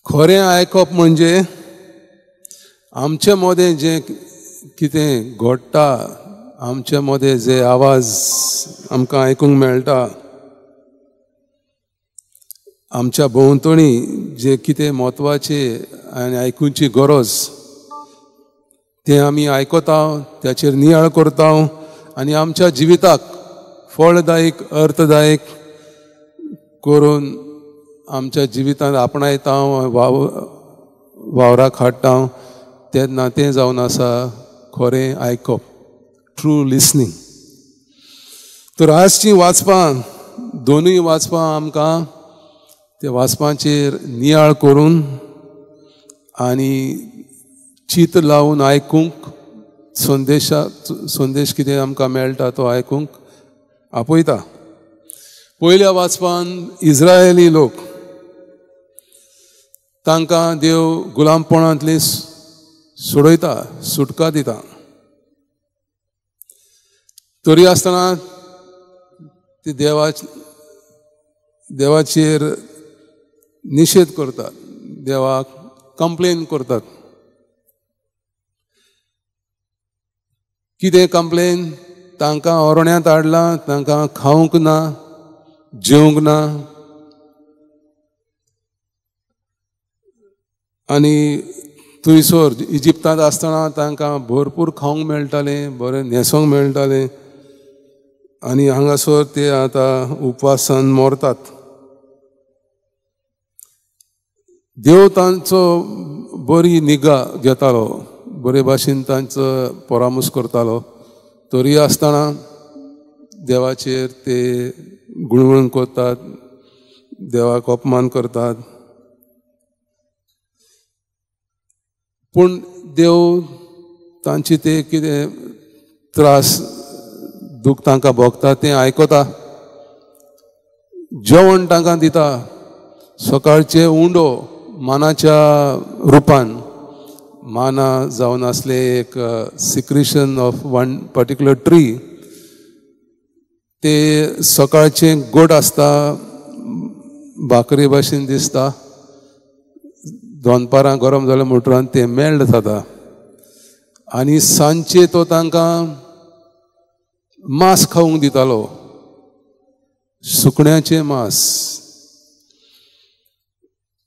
खरें आयकप म्हणजे आमचे मदें जें कितें घडटा, आमचे मदें जे आवाज आमकां आयकूंक मेळटा, आमच्या भोंवतणी जे कितें म्हत्वाचें आनी आयकुची गरज तें आमी आयकता, त्याचेर नियाळ करता आनी आमच्या जिविताक फळदायक अर्थदायक करून आमच्या जिवितांत आपणायता, वावराक हाडटा. तेन्ना तें जावन आसा खरें आयकप, ट्रू लिसनींग. तर आजचीं वाचपां, दोनूय वाचपां आमकां ते वाचपांचेर नियाळ करून आनी चित लावन आयकूंक, संदेश कितें आमकां मेळटा तो आयकूंक आपयता. पयल्या वाचपान इस्रायली लोक, तांकां देव गुलामपणांतली सोडयता, सुटका दिता. तरी आसतना ती देवाचेर निशेध करतात, देवाक कंप्लेन करतात. कितें कंप्लेन? तांकां ओरण्यांत हाडलां, तांकां खावंक ना, जेवंक ना, आनी थंयसर इजिप्तांत आसतना तांकां भरपूर खावंक मेळटालें, बरें न्हेसोंक मेळटालें, आनी हांगासर ते आतां उपवासान मरतात. देव तांचो बरी निगा घेतालो, बरे भाशेन तांचो परामर्श करतालो. तरी आसतना देवाचेर ते गुणगुण करतात, देवाक अपमान करतात. पूण देव तांची ते कितें त्रास दूख तांकां भोगता तें आयकता, जेवण तांकां दिता. सकाळचे उंडो मानाच्या रुपान, माना जावन आसले एक secretion of one particular tree, ते सकाळचें गोड आसता, भाकरी भाशेन दिसता, दनपारां गरम जाल्या म्हणटकीर तें मेल्ड जाता. आनी सांजचे तो तांकां मांस खावंक दितालो, सुकण्याचें मांस.